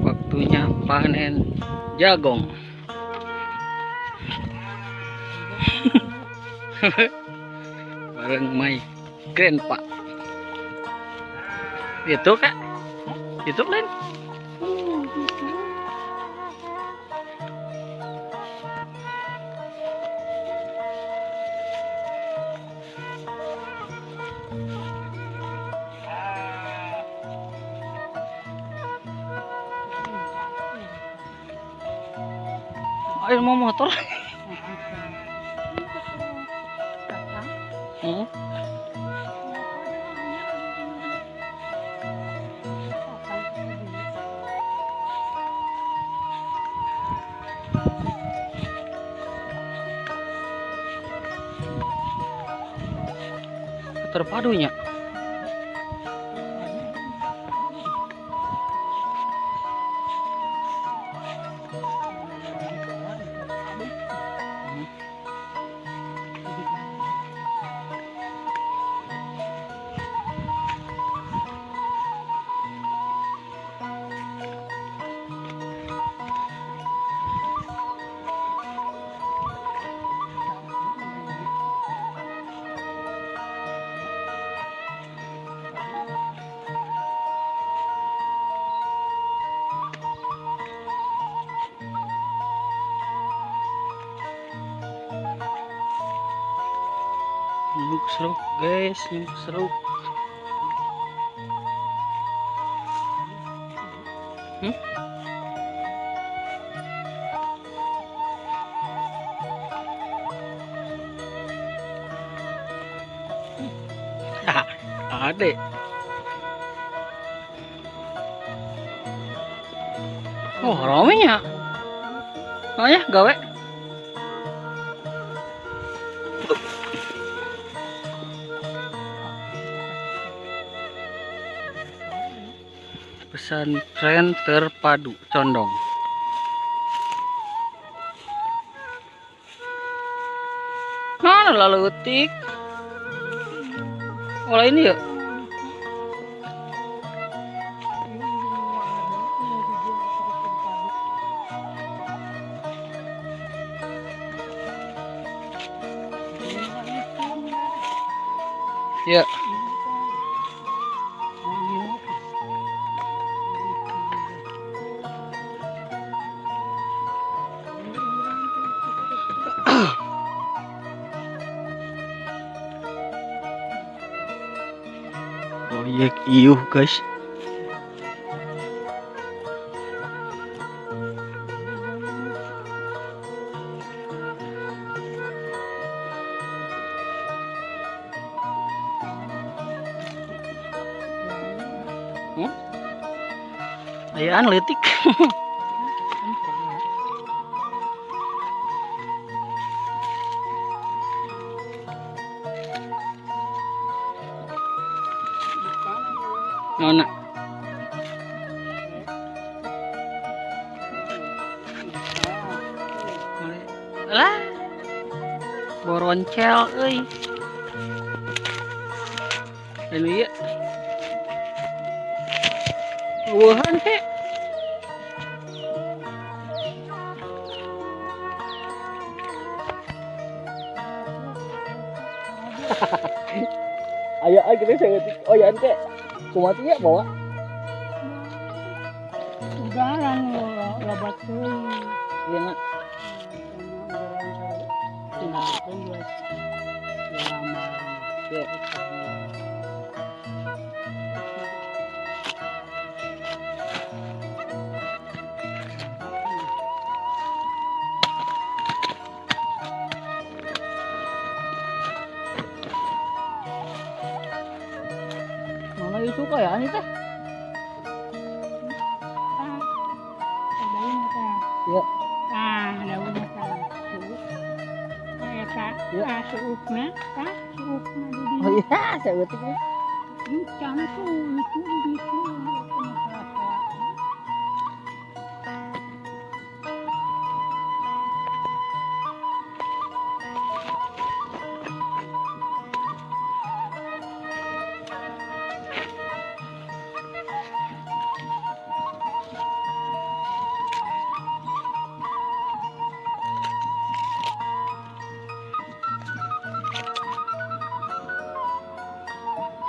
Waktunya panen jagung. Bareng my grandpa. Itu kak? Itu lain? Ayo mau motor. Terpadunya. Nyuk seruk guys, nyuk seruk. Ade. Oh, ramenya. Oh ya, gawe. Pesantren Terpadu Condong. Mana lalu utik? Oh ini ya. Ya. Proyek iuh guys. Ayaan letik. Nona. Lah. Boroncel euy. Ini ya. Wuhan kek. Ayo ayo kita saya oh ya kek. Kumatinya bawa. Ugaran lobat teuing. Iya nak. Ya. Mana itu kaya ini teh? Ya. Ah, daunnya tah. Eta, ah suupna, tah suupna di Oh iya, saeutik nih. Encan tuh itu di ditu.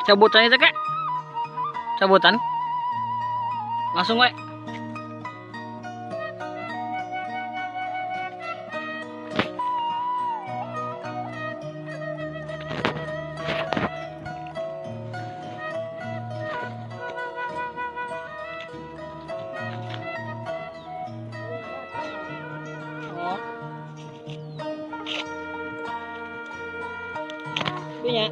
Cabutannya teh kek. Cabutan. Langsung we. Oh. Punya.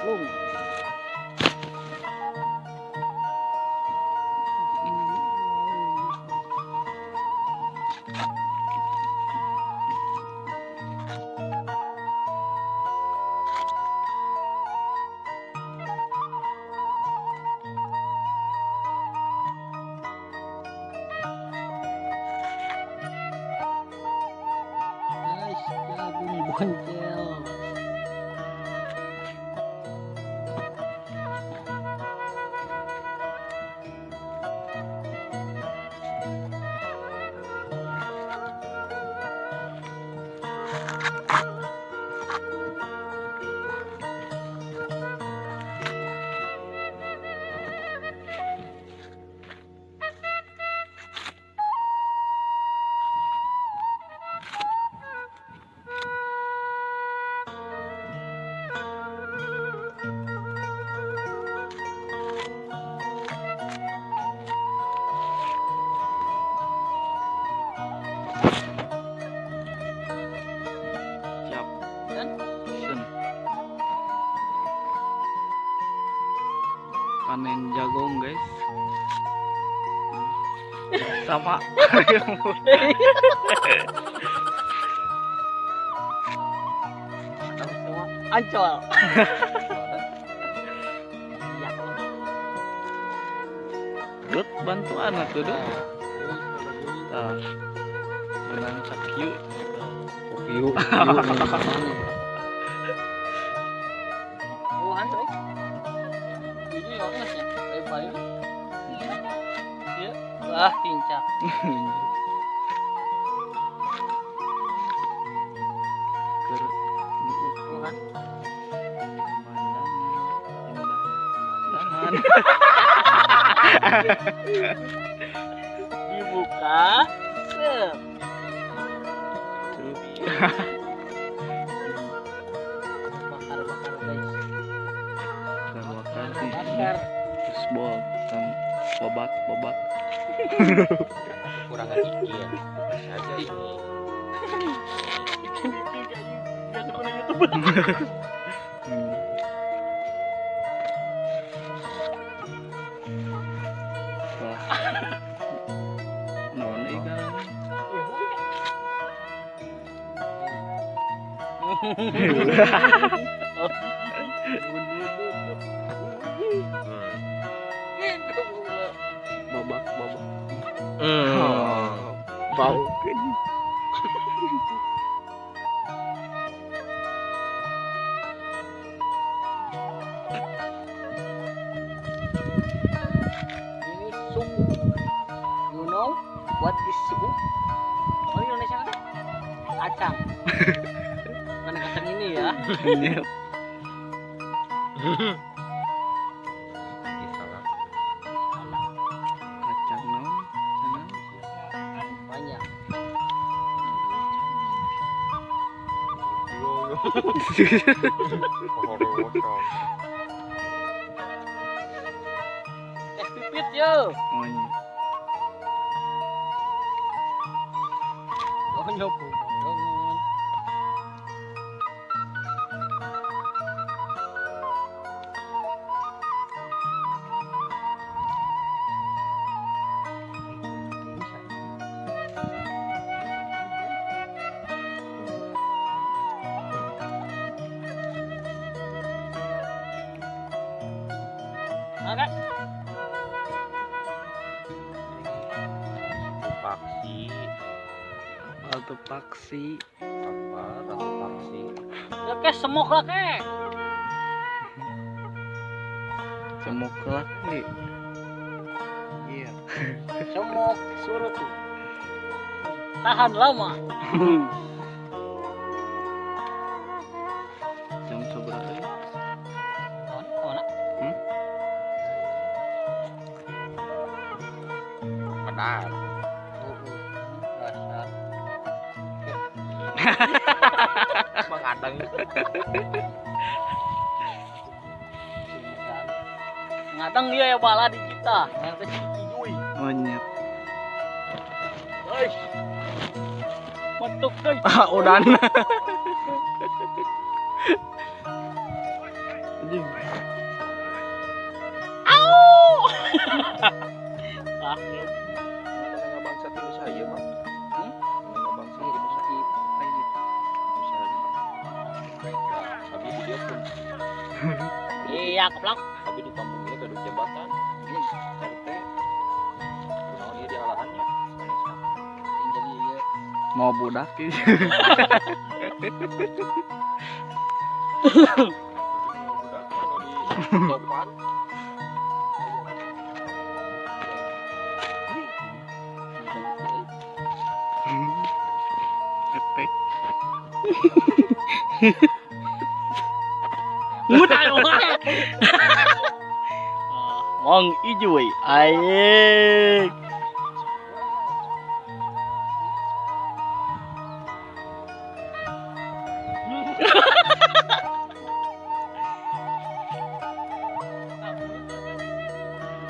Belum. Guys, jagung boncel. Panen jagung guys, sama Ancol. Dut bantuan atuh Dut. Tah. Benang sakieu. Kopiu. Oh, ancol. Ini ya, kayak ya. Wah, pincak. Pemandangan. Dibuka. Sep. Bakar-bakar guys. Bakar. Terus bol kan babak. Kurang dikit. Saja ini. Wah. Non ikan. Babak. Bau. Ini suku. You know what is suku? Oh, Indonesia kan? Kacang. Bukan kacang ini ya. Salah. Kacang non, sana. Es pipit yo. Oh iya. Oh, Paksi. Atau paksi. Apa? Ratu paksi. Oke, semok lah kek. Semok lah nih. Iya. Semok surut tuh. Tahan lama. Jam seberapa ya? Mana? Benar. Mengadang. Ngadang dia ya bala di kita. Yang teh si Monyet. Guys. Metuk guys. Ah, udah. Anjing. Au. Ah, bangsa itu saya, Bang. Bangsa itu saya. Tapi dia pun. Iya, keplak. Tapi di kampung ini gaduh jabatan. RT. Kunaon ieu dialahannya. Jadi ieu mau budak ieu. Budak anu di topan. Efek. Mudah Mang Ijuy, aik.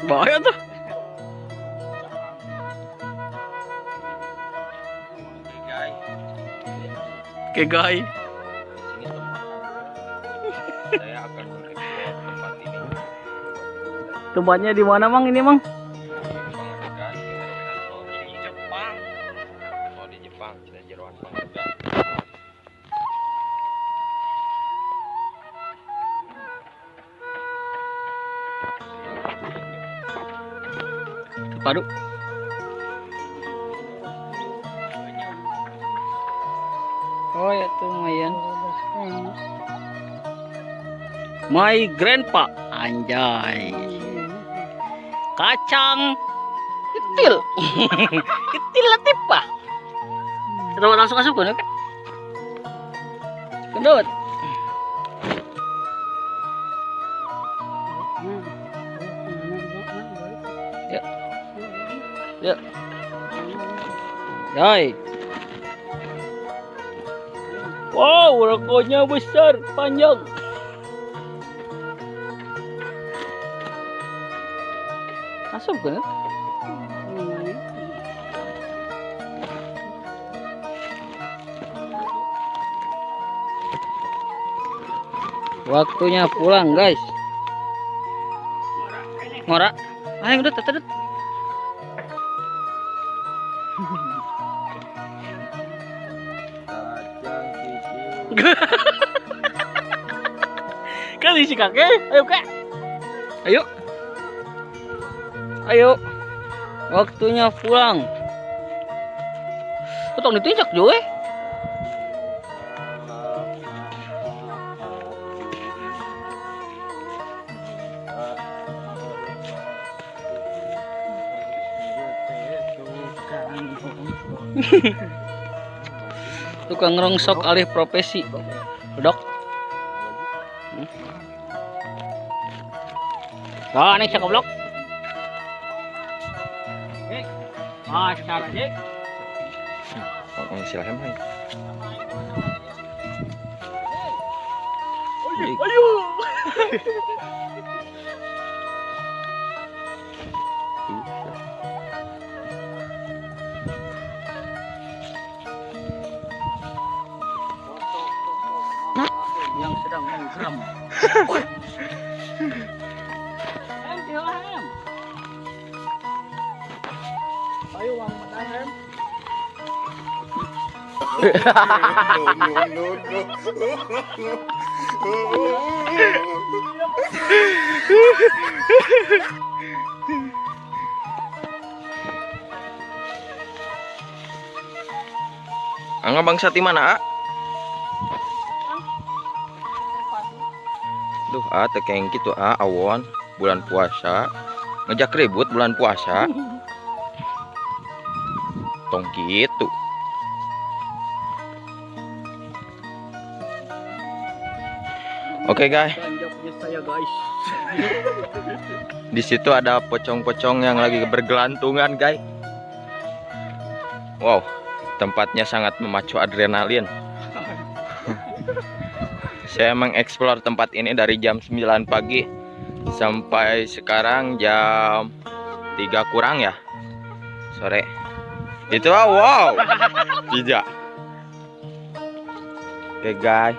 Bahaya tuh. Oke guys. Di sini tempat saya akan mengeksplor tempat ini. Tempatnya di mana Mang ini Mang? Pangadegan, di Jepang. Oh di Jepang, cina jeroan Pangadegan. Padu. Oh ya tuh lumayan. My grandpa, anjay. Kacang kecil. Kecil lah tipa. Coba langsung masuk kan? Kendut. Ya. Ya. Yai. Wow, rokoknya besar, panjang. Masuk kan? Waktunya pulang, guys. Ngora. Ayo udah tetep. Kan isi kakek, ayo kak, ayo, ayo, waktunya pulang. Potong ditinjak juga. Tukang rongsok alih profesi. Dok. Wah, ini siapa blok? Ah, secara aja. Oh, silahkan main. Ayo. Yang sedang menggeram. Ayo wang matahem. No, no, no, no. Angga bangsa di mana, A? Duh, A, tekeng gitu, A, awon bulan puasa. Ngejak ribut bulan puasa. Tong gitu. Oke, guys. Di situ ada pocong-pocong yang lagi bergelantungan, guys. Wow, tempatnya sangat memacu adrenalin. Saya mengeksplor tempat ini dari jam 9 pagi sampai sekarang jam 3 kurang ya sore. Itu wow. Tidak. Oke, guys.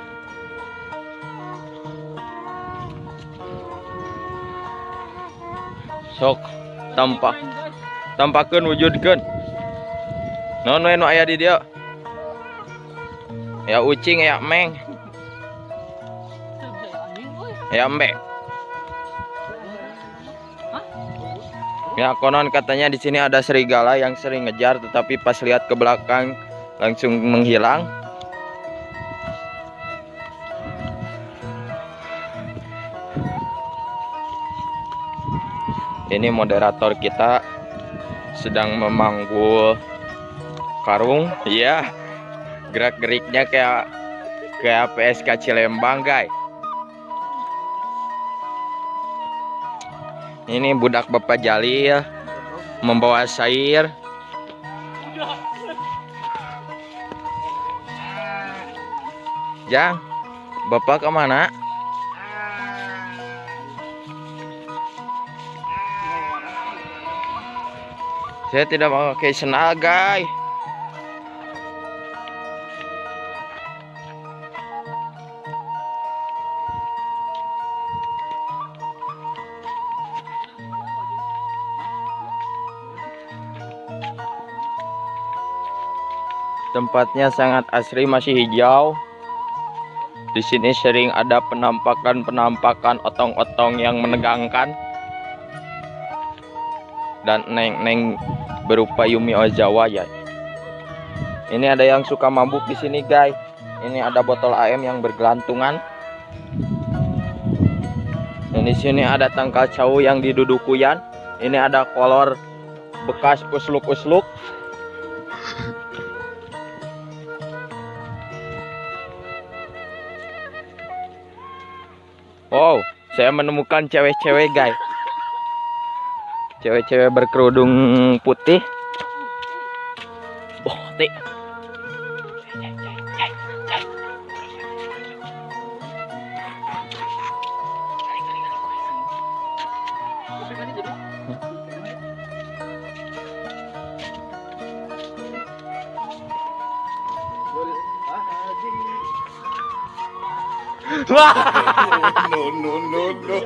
Sok tampak tampakeun wujudkeun. Naon we nu aya di dieu? Ya ucing, ya meng. Ya embe. Ya konon katanya di sini ada serigala yang sering ngejar, tetapi pas lihat ke belakang langsung menghilang. Ini moderator kita sedang memanggul karung, ya. Gerak-geriknya kayak PSK Cilembang, guys. Ini budak Bapak Jalil membawa sayur. Jang, Bapak kemana? Saya tidak pakai sendal, guys. Tempatnya sangat asri, masih hijau. Di sini sering ada penampakan-penampakan otong-otong yang menegangkan. Dan neng-neng berupa Yumi Ozawa ya. Ini ada yang suka mabuk di sini, guys. Ini ada botol AM yang bergelantungan. Dan di sini ada tangkal cau yang didudukuyan. Ini ada kolor bekas usluk-usluk. Wow, saya menemukan cewek-cewek, guys. Cewek-cewek berkerudung putih. Oh, tik. No, no, no, no.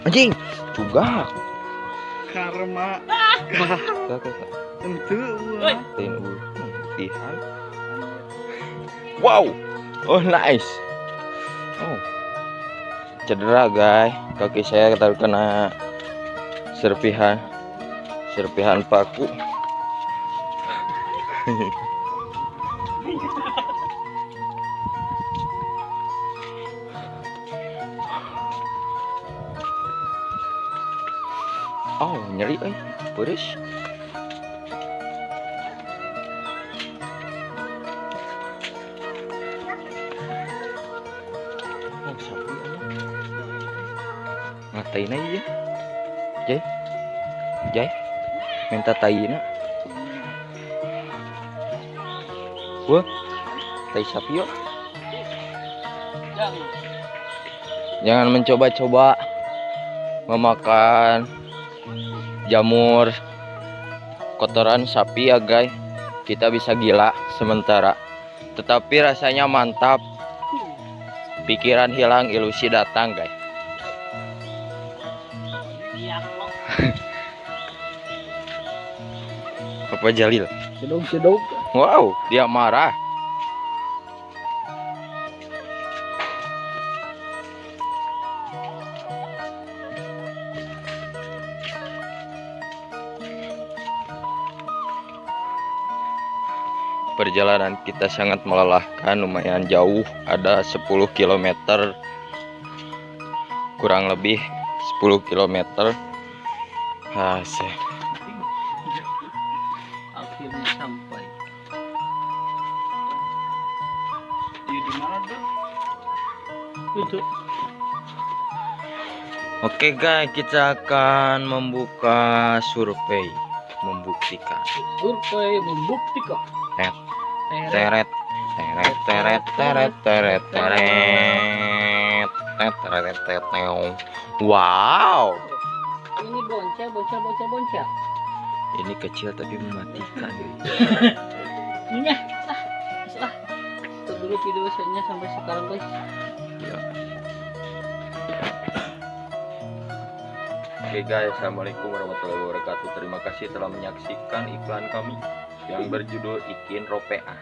Anjing, juga. Karma. Tentu. Wow. Oh, nice. Oh. Cedera, guys. Kaki saya terkena serpihan paku. Oh, nyeri euy, pedes. Oh, sapi ngatain aja. Jai. Jai. Minta taina. Wah, tai sapi yuk. Jangan mencoba-coba memakan jamur kotoran sapi ya guys. Kita bisa gila sementara, tetapi rasanya mantap. Pikiran hilang, ilusi datang guys. Apa Jalil? Cedok-cedok. Wow, dia marah. Perjalanan kita sangat melelahkan, lumayan jauh, ada 10 km, kurang lebih 10 km. Akhirnya sampai. Di mana tuh? Itu. Oke guys, kita akan membuka survei, membuktikan. Survei membuktikan. Teret teret teret teret teret teret teret teret teret. Wow. Ini boncel boncel boncel boncel. Ini kecil tapi mematikan. Ini ah, stop dulu videonya sampai sekarang guys. Ya. Oke guys, assalamualaikum warahmatullahi wabarakatuh. Terima kasih telah menyaksikan iklan kami yang berjudul Ikin Ropeah.